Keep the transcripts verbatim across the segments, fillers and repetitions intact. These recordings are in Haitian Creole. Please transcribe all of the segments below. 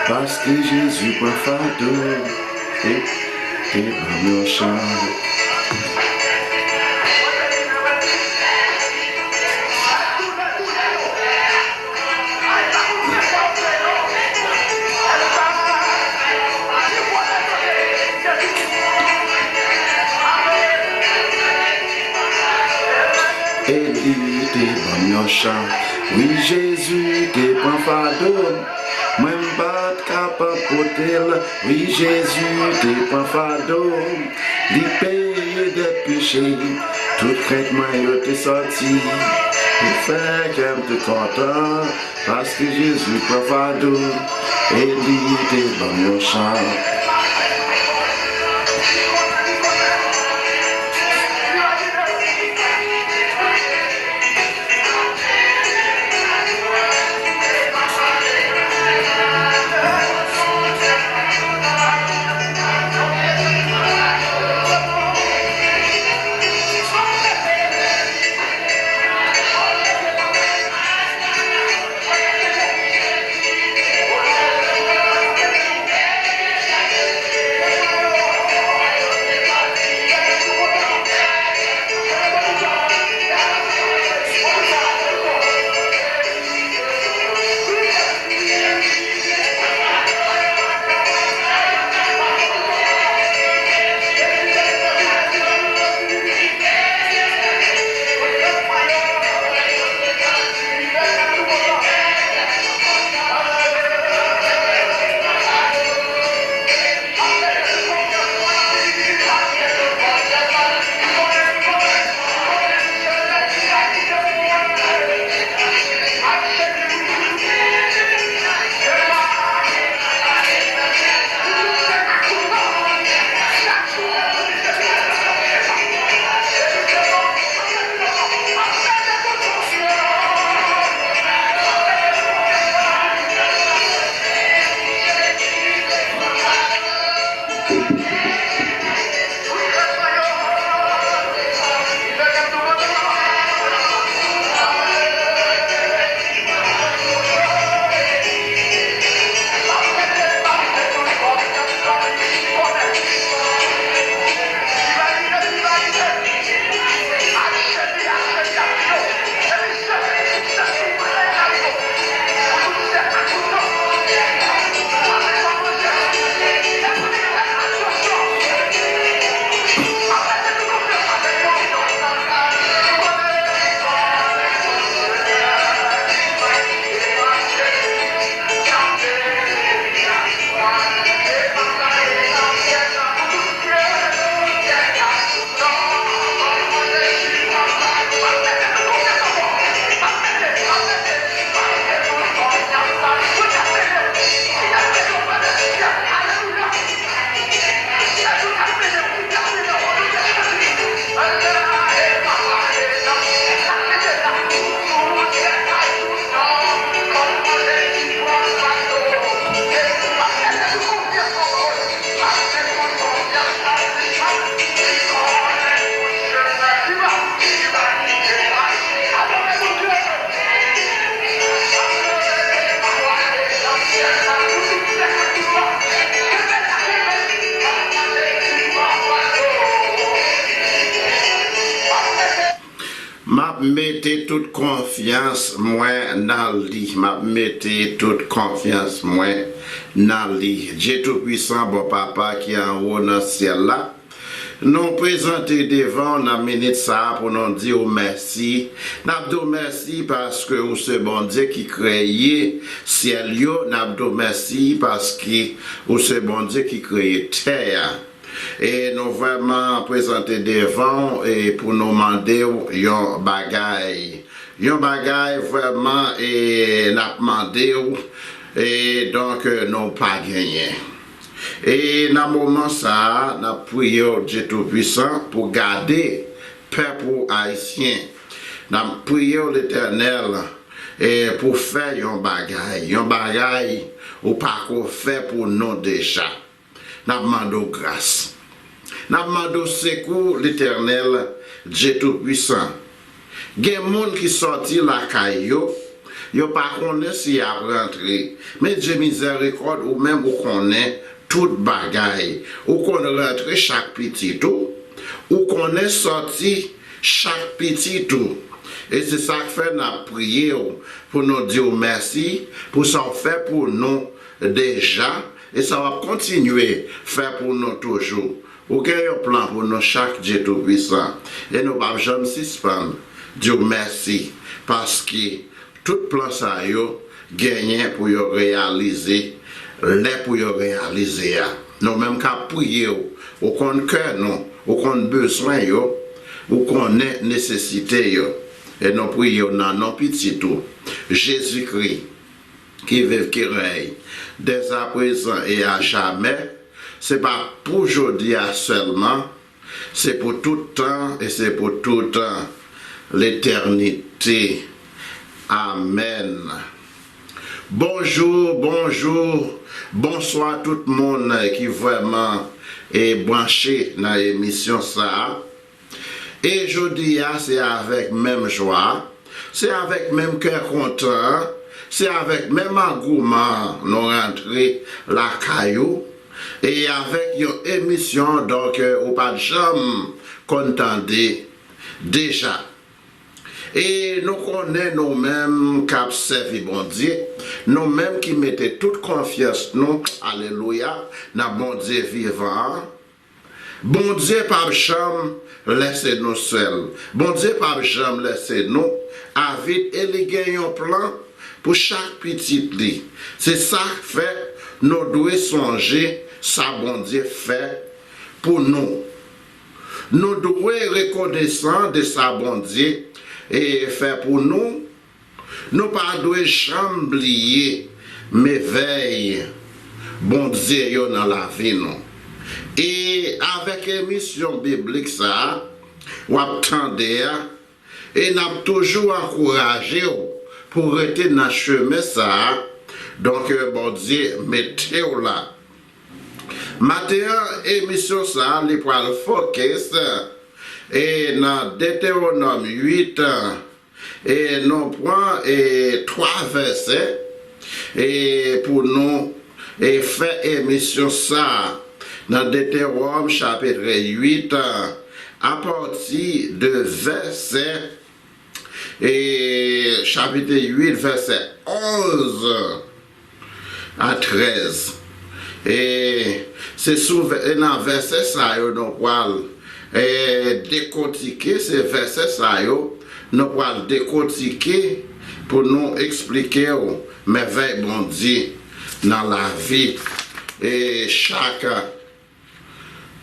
Paske Jezi pran fado m, e te ban m yon chan. E li te ban m yon chan. Wi, Jezi te pran fado m. Mwen m pa t kapab pote l. Wi, Jezi te pran fado m. Li peye dèt peche. Tout krent mwen yo te sòti. Li fè kè m te kontan. Paske Jezi pran fado m, e li te ban m yon chan. M ap mete tout konfyans mwen nan li. M ap mete tout konfyans mwen nan li. Dye Toupisan, bon Papa ki anwo nan syèl la, nou prezante devan w nan minit sa a pou nou di w mèsi. N ap di w mèsi paske ou se Bondye ki kreye syèl yo. N ap di w mèsi paske ou se Bondye ki kreye tè a. E nou vrèman prezante devan w, e pou nou mande w yon bagay. Yon bagay vrèman, e n ap mande w, e donk, e nou pa genyen. E nan moman sa a, n ap priye w, Dye Toupisan, pou gade pèp ou ayisyen. N ap priye w, Letènèl, e pou fè yon bagay, yon bagay ou pako fè pou nou deja. N ap mande w gras. N ap mande w sekou, Letènèl, Dye Toupisan. Gen moun ki sòti lakay yo, Yo pa konnen si y ap rantre. Men Dye mizèrikòd, ou menm ou konnen tout bagay. Ou konn rantre chak pitit ou. Ou konnen sòti chak pitit ou. E se sa k fè n ap priye w pou nou di w mèsi pou sa w fè pou nou deja e sa w ap kontinye fè pou nou toujou. Ou gen yon plan pou nou chak, Dye Toupisan, e nou p ap janm sispann di w mèsi, paske tout plan sa yo genyen pou yo reyalize lè pou yo reyalize a. Nou menm k ap priye w, ou konn kè nou, ou konn bezwen yo, ou konnen nesesite yo. E nou priye w nan non Pitit ou, Jezikri, ki viv, ki rèy, dèzaprezan e a jamè. Se pa pou jodi a sèlman, se pou tout tan e se pou tout letènite. Amèn. Bonjou, bonjou, bonswa tout moun ki vrèman e branche nan emisyon sa a. E jodi a, se avèk menm jwa, se avèk menm kè kontan, se avèk menm angouman nou rantre lakay ou, e avèk yon emisyon, donk, ou pa t janm konn tande deja. E nou konnen nou menm k ap sèvi Bondye, nou menm ki mete tout konfyans nou, alelouya, nan Bondye vivan an, Bondye p ap janm lèse nou sèl. Bondye p ap janm lèse nou avid e li gen yon plan pou chak pitit li. Se sa k fè nou dwe sonje sa Bondye fè pou nou. Nou dwe rekonesan de sa Bondye e fè pou nou. Nou pa dwe janm bliye mèvèy Bondye yo nan lavi nou. E avèk emisyon biblik sa a, w ap tande a, e n ap toujou ankouraje w pou w rete nan chemen sa a, donk, Bondye mete w la. Maten an, emisyon sa a, li pral fokis, e nan Detewonòm uit, e nou pran, e twa vèsè, e pou nou, e fè emisyon sa a. Nan Detewonòm chapit uit, apati de vèsè, e chapit uit, vèsè onz a trèz. E se sou vè-, e nan vèsè sa yo nou pral, e, dekotike, se vèsè sa yo nou pral dekotike pou nou eksplike w mèvèy Bondye nan lavi, e, chak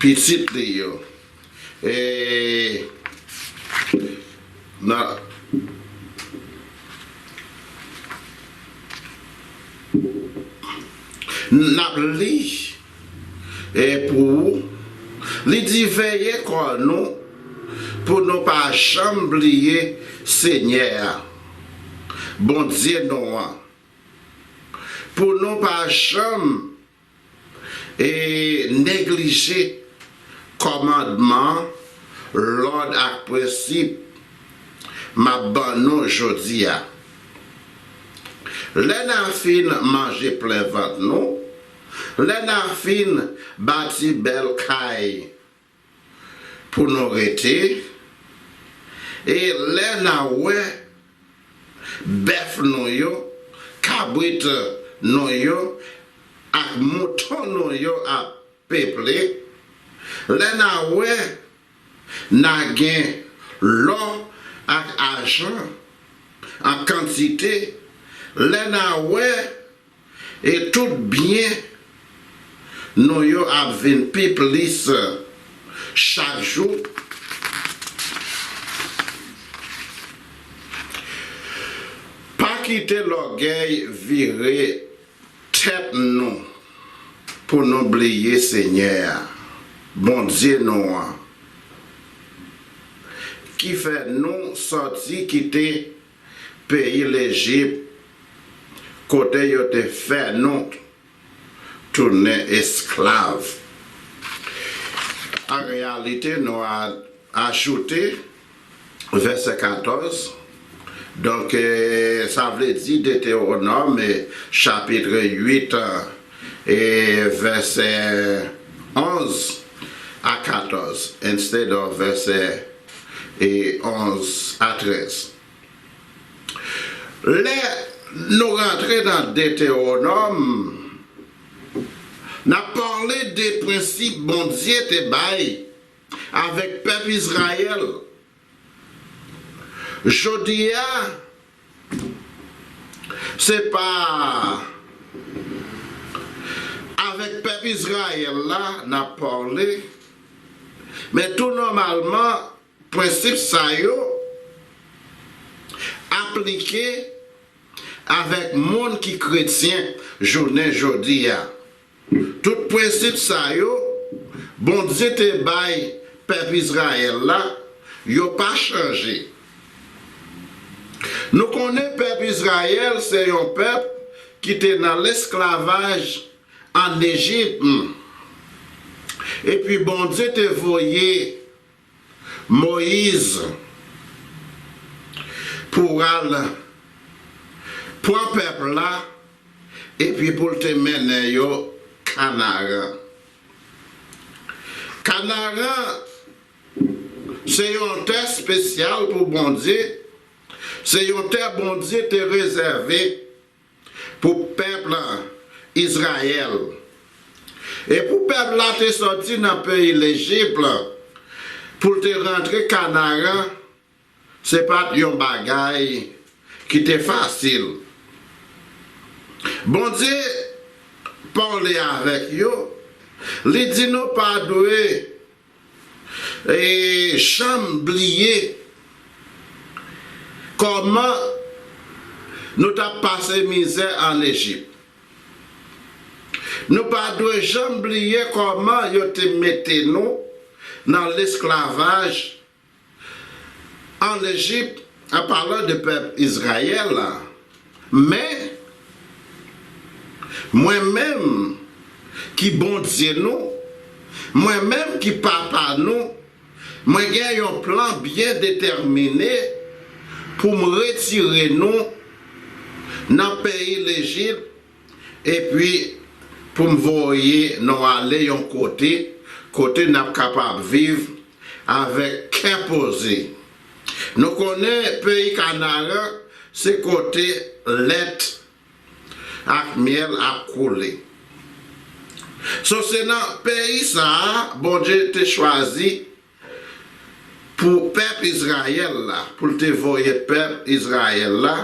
pitit li yo. E, nan, n ap li, e, pou ou. Li di, veye kò nou, pou nou pa janm bliye Senyè a, Bondye nou an. Pou nou pa janm e neglije kòmandman, lòd ak prensip m ap ban nou jodi a. Lè n a fin manje plen vant nou, lè n a fin bati bèl kay pou nou rete, e lè n a wè bèf nou yo, kabrit nou yo ak mouton nou yo ap peple, lè n a wè n a gen lò ak ajan an kantite, lè n a wè e tout byen nou yo ap vin pi plis chak jou. Pa kite lògèy vire tèt nou pou nou bliye Senyè a, Bondye nou an, ki fè nou sòti kite peyi Lejip, kote yo te fè nou tounen esklav. An reyalite, nou a ajoute vèsè katòz, Donk, eh, sa vle di Detewonòm, eh, chapit uit, eh, vèsè onz a katòz, instead of vèsè, eh, onz a trèz. Lè nou rantre nan Detewonòm, n ap pale de prensip Bondye te bay avèk pèp Izrayèl. Jodi a, se pa avèk pèp Izrayèl la n ap pale, men tou nòmalman, prensip sa yo aplike avèk moun ki kretyen jounen jodi a. Tout prensip sa yo Bondye te bay pèp Izrayèl la, yo pa chanje. Nou konnen pèp Izrayèl se yon pèp ki te nan lesklavaj ann Ejip. Epi Bondye te voye Moyiz pou al pran pèp la, epi pou l te mennen yo Kanaran. Kanaran se yon tè espesyal pou Bondye, se yon tè Bondye te rezève pou pèp Izrayèl. E pou pèp la te sòti nan peyi Lejip pou l te rantre Kanaran, se pa t yon bagay ki te fasil. Bondye pale avèk yo, li di nou pa dwe e janm bliye kòman nou t ap pase mizè ann Ejip. Nou pa dwe janm bliye kòman yo te mete nou nan lesklavaj ann Ejip, an palan de pèp Izrayèl la. Men, mwen menm ki Bondye nou, mwen menm ki Papa nou, mwen gen yon plan byen detèmine pou m retire nou nan peyi Lejip, epi pou m voye nou ale yon kote, kote n ap kapab viv avèk kè poze. Nou konnen peyi Kanaran se kote lèt ak myèl ap koule. So, se nan peyi sa a Bondye te chwazi pou pèp Izrayèl la, pou l te voye pèp Izrayèl la,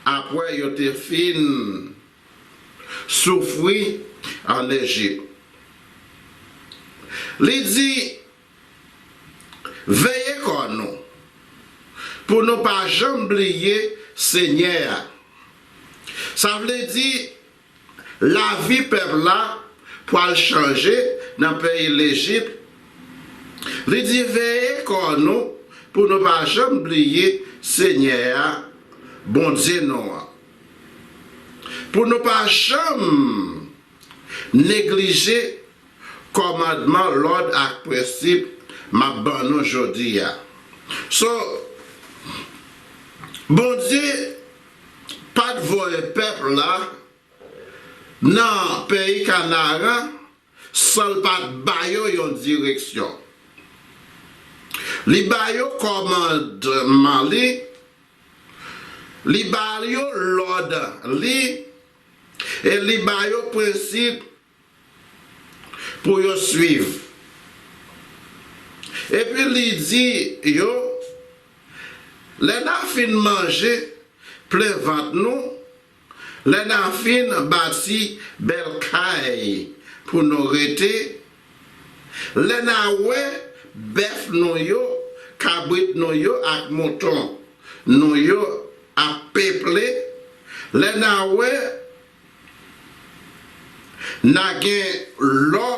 apre yo te fin soufri ann Ejip. Li di, veye kò nou, pou nou pa janm bliye Senyè a. Sa vle di, lavi pèp la pral chanje nan peyi Lejip. Li di, veye kò nou, pou nou pa janm bliye Senyè a, Bondye nou an. Pou nou pa janm neglije kòmandman, lòd ak prensip m ap ban nou jodi a. So, Bondye pa t voye pèp la nan peyi Kanaran san l pa t ba yo yon direksyon. Li ba yo kòmandman li, li ba yo lòd li, e li ba yo prensip pou yo swiv. Epi li di yo, lè n a fin manje plen vant nou, lè n a fin bati bèl kay pou nou rete, lè n a wè bèf nou yo, kabrit nou yo ak mouton nou yo ap peple, lè n a wè n a gen lò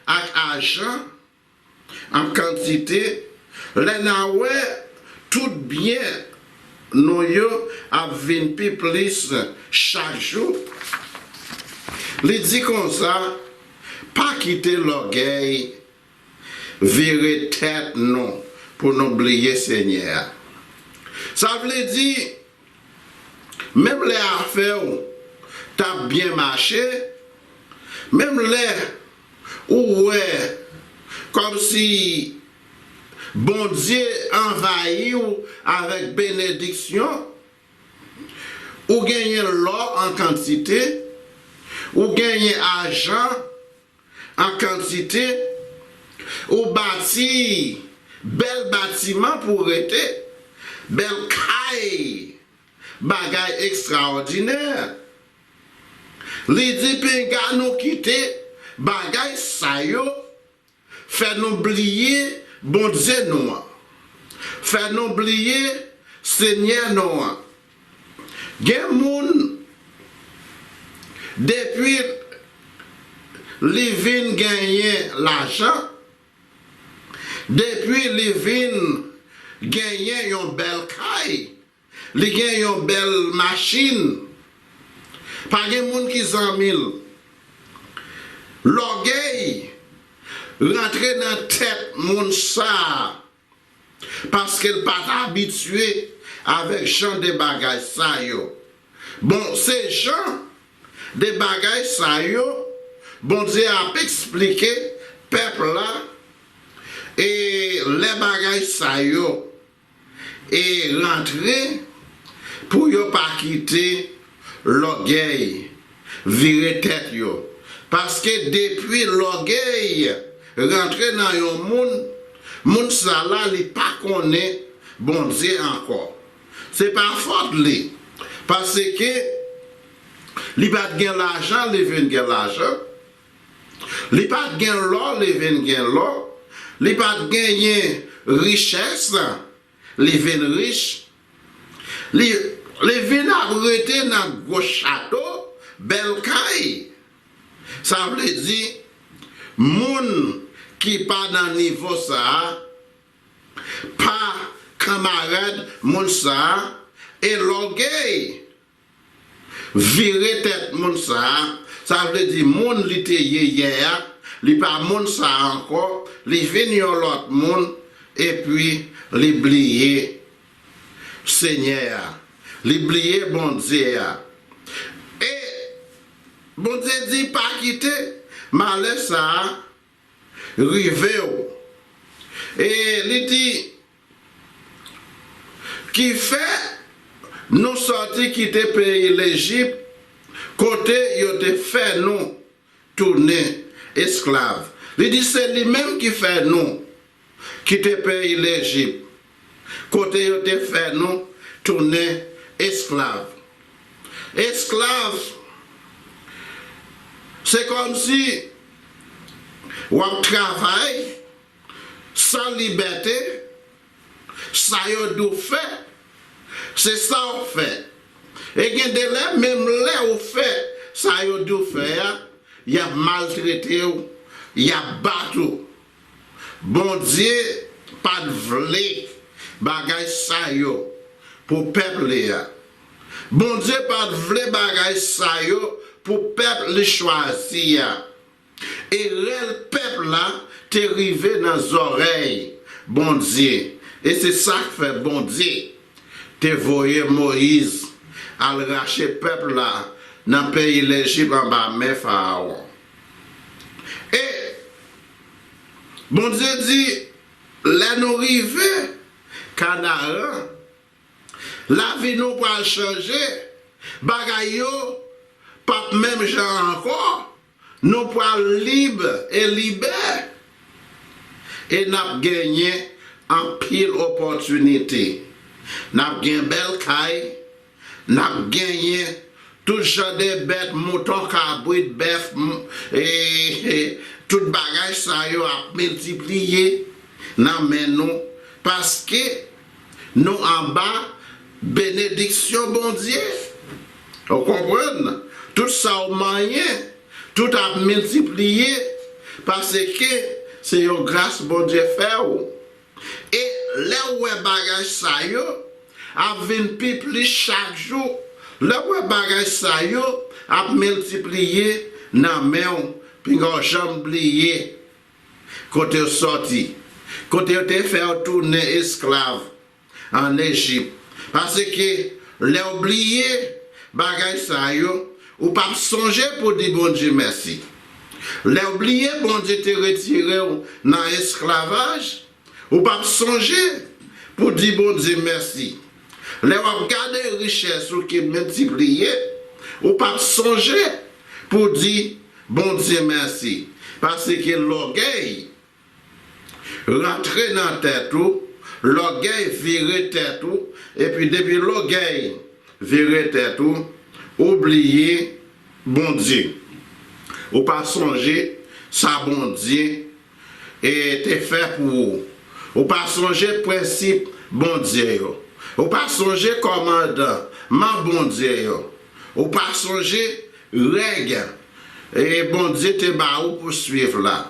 ak ajan an kantite, lè n a wè tout byen nou yo ap vin pi plis chak jou. Li di konsa, pa kite lògèy vire tèt nou pou nou bliye Senyè a. Sa vle di, Menm lè afè w t ap byen mache, menm lè ou wè kòmsi Bondye anvayi w avèk benediksyon, ou genyen lò an kantite, ou genyen ajan an kantite, ou bati bèl batiman pou rete, bèl kay, bagay ekstraòdinè. Li di, pinga nou kite bagay sa yo fè nou bliye Bondye nou an, fè nou bliye Senyè nou an. Gen moun, depi li vin genyen lajan, depi li vin genyen yon bèl kay, li gen yon bèl machin, pa gen moun ki zanmi l. Lògèy rantre nan tèt moun sa a, paske l pa t abitye avèk jan de bagay sa yo. Bon, se jan de bagay sa yo Bondye ap eksplike pèp la, e lè bagay sa yo e rantre, pou yo pa kite lògèy vire tèt yo. Paske depi lògèy rantre nan yon moun, moun sa la li pa konnen Bondye ankò. Se pa fòt li, paske li pa t gen lajan, li vin gen lajan. Li pa t gen lò, li vin gen lò. Li pa t genyen richès, li vin rich. Li, li vin ap rete nan gwo chato, bèl kay. Sa vle di, moun ki pa nan nivo sa a, pa kanmarad moun sa a, e lògèy vire tèt moun sa a, sa vle di moun li te ye yè a, li pa moun sa a ankò, li vin yon lòt moun, epi li bliye Senyè a, li bliye Bondye a. E Bondye di, pa kite malè sa a rive w. E li di, ki fè nou sòti kite peyi Lejip, kote yo te fè nou tounen esklav. Li di se li menm ki fè nou kite peyi Lejip, kote yo te fè nou tounen esklav. Esklav, se kòmsi w ap travay san libète, sa yo di w fè, se sa w fè. E gen de lè, menm lè ou fè sa yo di w fè a, y ap maltrete w, y ap bat ou. Bondye pa t vle bagay sa yo pou pèp li a. Bondye pa t vle bagay sa yo pou pèp li chwazi a. E rèl pèp la te rive nan zòrèy Bondye, e se sa k fè Bondye te voye Moyiz al rache pèp la nan peyi Lejip anba men Farawon. E Bondye di, lè nou rive Kanaran, lavi nou pral chanje, bagay yo p ap menm jan ankò, nou pral lib e libè, e n ap genyen anpil opòtinite. N ap gen bèl kay, n ap genyen tout jan de bèt, mouton, kabrit, bèf, m- e, e, tout bagay sa yo ap miltipliye nan men nou, paske nou anba benediksyon Bondye. Ou konprann? Tout sa w manyen, tout ap miltipliye, paske se yon gras Bondye fè w. E lè w wè bagay sa yo ap vin pi plis chak jou, lè w wè bagay sa yo ap miltipliye nan men w, pinga w janm bliye kote w sòti, kote yo te fè w tounen esklav an Ejip. Paske lè w bliye, bagay sa yo, ou p ap sonje pou di Bondye mèsi. Lè w bliye Bondye te retire w nan esklavaj, ou p ap sonje pou di Bondye mèsi. Lè w ap gade richès ou ki miltipliye, ou p ap sonje pou di Bondye mèsi. Paske lògèy rantre nan tèt ou, lògèy vire tèt ou, epi depi lògèy vire tèt ou, ou bliye Bondye. Ou pa sonje sa Bondye e te fè pou ou. Ou pa sonje prensip Bondye yo. Ou pa sonje kòmandman Bondye yo. Ou pa sonje règ e Bondye te ba ou pou swiv la.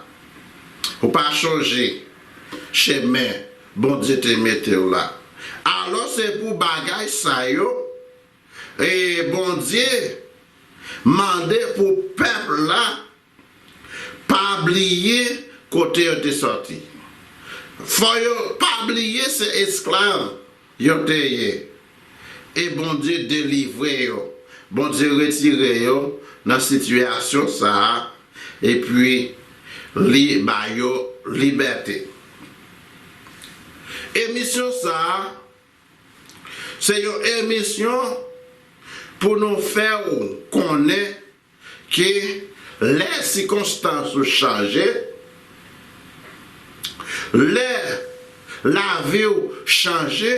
Ou pa sonje chemen Bondye te mete w la. Alò se pou bagay sa yo e Bondye mande pou pèp la pa bliye kote yo te sòti. Fò yo pa bliye se esklav yo te ye. E Bondye delivre yo. Bondye retire yo nan sitiyasyon sa a. Epi li ba yo libète. Emisyon sa a, se yon emisyon pou nou fè w konnen ke lè sikonstans ou chanje, lè lavi w chanje,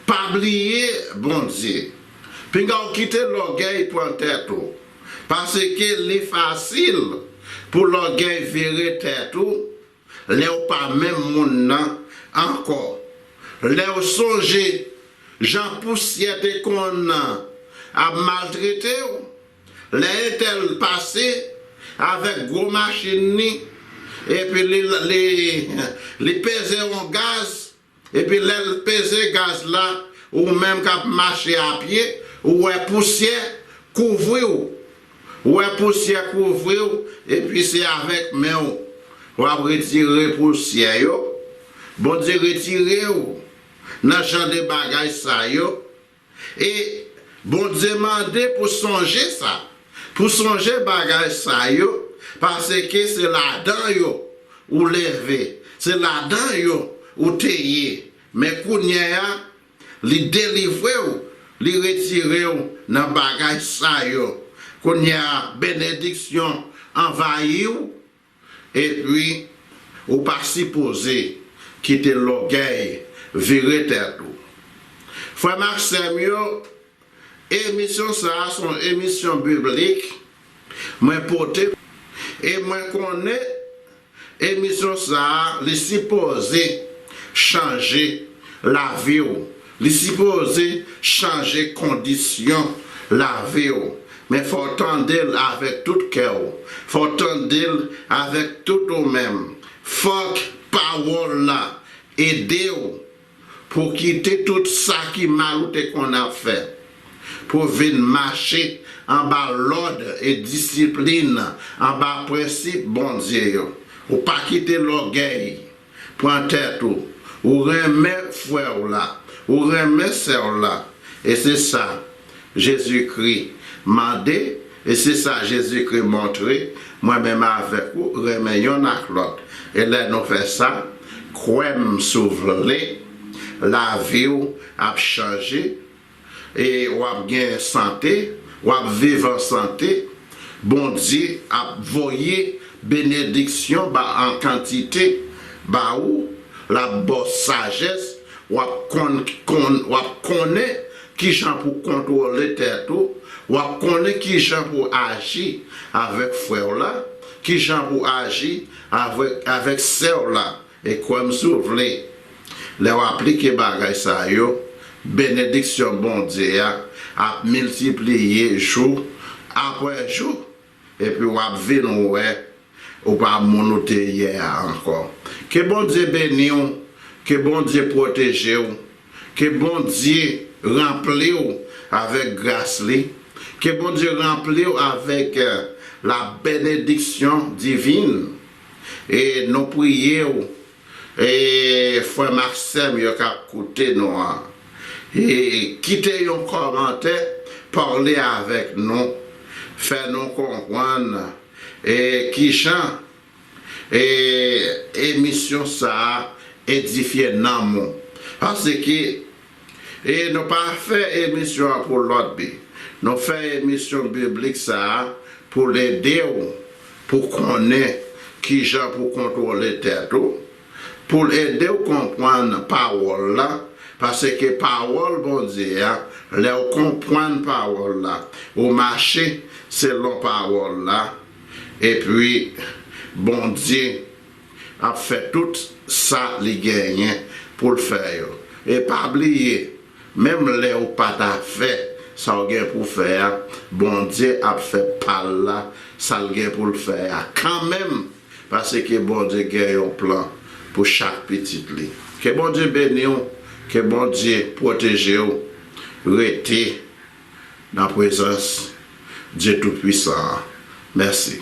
pa bliye Bondye. Pinga w kite lògèy pran tèt ou. Paske li fasil pou lògèy vire tèt ou lè w pa menm moun nan ankò. Lè w sonje jan pousyè te konn ap maltrete w, lè entèl pase avèk gwo machin li, epi li, li, li peze yon gaz, epi lè l peze gaz la, ou menm k ap mache a pye, ou wè pousyè kouvri w. Ou wè pousyè kouvri w, epi se avèk men w w ap retire pousyè yo. Bondye retire w nan jan de bagay sa yo. E Bondye mande pou sonje sa, pou sonje bagay sa yo, paske se ladan yo ou leve, se ladan yo ou te ye. Men kounye a, li delivre w, li retire w nan bagay sa yo. Kounye a, benediksyon anvayi w, epi ou pa sipoze kite lògèy vire tèt ou. Frè m ak sè m yo, emisyon sa a se yon emisyon biblik mwen pote, e mwen konnen emisyon sa a, li sipoze chanje lavi w. Li sipoze chanje kondisyon lavi w. Men fò w tande l avèk tout kè w. Fò w tande l avèk tout ou menm. Fòk pawòl la ede w pou w kite tout sa ki mal ou te konn ap fè, pou w vin mache anba lòd e disiplin, anba prensip Bondye yo. Ou pa kite lògèy pran tèt ou. Ou renmen frè w la, ou renmen sè w la. E se sa Jezikri mande, e se sa Jezikri montre, mwen menm avèk ou renmen yonn ak lòt. E lè nou fè sa, kwè m si w vle, lavi w ap chanje, e w ap gen sante, w ap viv an sante. Bondye ap voye benediksyon ba an kantite ba ou, l ap ba w sajès, w ap konn, konn, w ap konnen kijan pou kontwole tèt ou, w ap konnen kijan pou aji avèk frè w la, kijan pou aji avèk, avèk sè w la. E kwè m si w vle, lè w aplike bagay sa yo, benediksyon Bondye a ap miltipliye jou apre jou, epi w ap vin wè ou pa moun ou te ye a ankò. Ke Bondye beni w, ke Bondye pwoteje w, ke Bondye ranpli w avèk gras li, ke Bondye ranpli w avèk, eh, la benediksyon divin. E nou priye w, e frè m ak sè m yo k ap koute nou an, e kite yon kòmantè pale avèk nou, fè nou konprann e kijan e emisyon sa a edifye nanm ou. Paske e nou pa fè emisyon an pou lòt bi. Nou fè emisyon biblik sa a pou l ede w pou konnen kijan pou kontwole tèt ou, pou l ede w konprann pawòl la, paske pawòl Bondye a, lè w konprann pawòl la, ou mache selon pawòl la, epi Bondye ap fè tout sa li genyen pou l fè yo. E pa bliye, menm lè ou pa ta fè sa w gen pou fè a, Bondye ap fè pa l la, sa l gen pou l fè a kanmenm, paske Bondye gen yon plan pou chak pitit li. Ke Bondye beni w, ke Bondye pwoteje w, rete nan prezans Dye Toupwisan an. Mèsi.